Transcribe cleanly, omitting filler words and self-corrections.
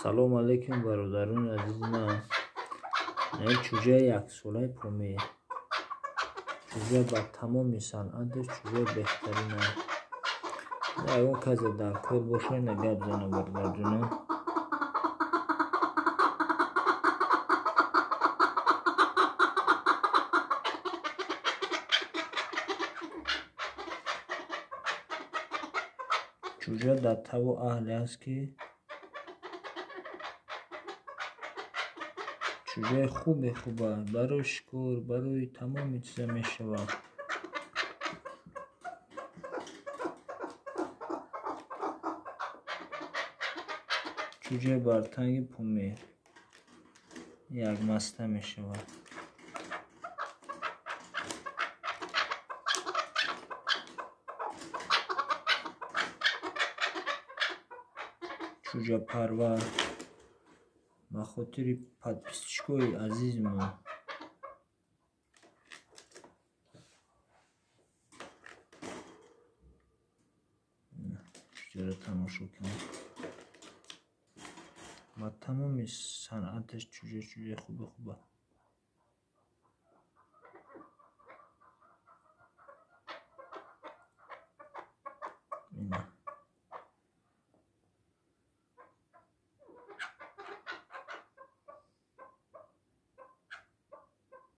Салом алейкум, бародарони азизи ман. Ин чӯҷаи яксолаи Помир. Чӯҷа ба тамоми санъаташ чӯҷаи беҳтарин аст. Ягон касе дар кор боша, ина гап зана, бародарҷонам. Чӯҷа дар таву аҳле аст, ки чӯҷаи хубе хуба барои шикор, барои тамоми чиза мешавад. Чӯҷаи бартанги Помир якмаста мешавад. Чӯҷапарвар ба хотири подписчикои азизи мо. Чӯҷаро тамошо кунед. Ба тамоми санъаташ чӯҷа чӯҷаи хубе хуба. Ина.